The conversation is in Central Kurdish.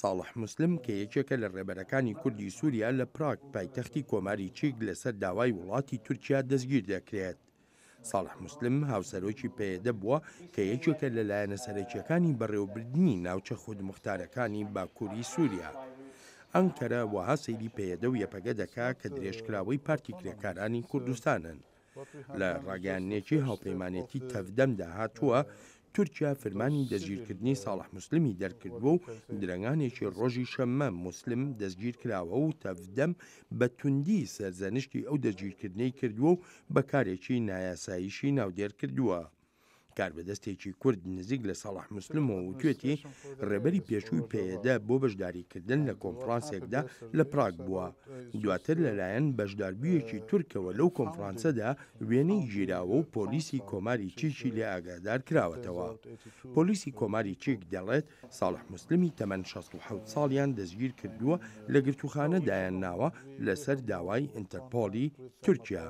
ساڵح موسلم کە یەکێکە لە ڕێبەرەکانی کوردی سووریا لە پراگ پایتەختی کۆماری چیک لەسەر داوای وڵاتی تورکیا دەستگیر دەکرێت. ساڵح موسلم هاوسەرۆکی پەیەدە بووە کە یەکێکە لە لایەنە سەرەکییەکانی بەڕێوەبردنی ناوچە خودموختارەکانی باکووری سووریا. ئەنکەرە وەها سەیری پەیەدە و یەپەگە دەکا کە درێژکراوەی پارتی کرێکارانی کوردستانن. لە ڕاگەیاندنێکی هاوپەیمانێتی تەڤدەمدا هاتووە، تورکیا فرمانی دەستگیرکردنی ساڵح موسلمی دەرکردووە و درەنگانێکی ڕۆژی شەممە موسلم دەستگیرکراوە و تەڤدەم بە توندی سەرزەنشتی ئەو دەستگیرکردنەی کردووە و بە کارێکی نایاساییشی ناودێر کردووە. کاربەدەستێکی کورد نزیک لە ساڵح موسلمەوە وتوێتی، ڕێبەری پێشووی پەیەدە بۆ بەشداریکردن لە کۆنفرانسێکدا لە پراگ بووە، دواتر لەلایەن بەشداربوویەکی تورکەوە لەو کۆنفرانسەدا وێنەی گیراوە و پۆلیسی کۆماری چیکی لێ ئاگادار کراوەتەوە. پۆلیسی کۆماری چیک دەڵێت، ساڵح موسلمی تەمەن 67 ساڵیان دەستگیرکردووە لە گرتووخانە دایانناوە لەسەر داوای ئینتەرپۆلی تورکیا.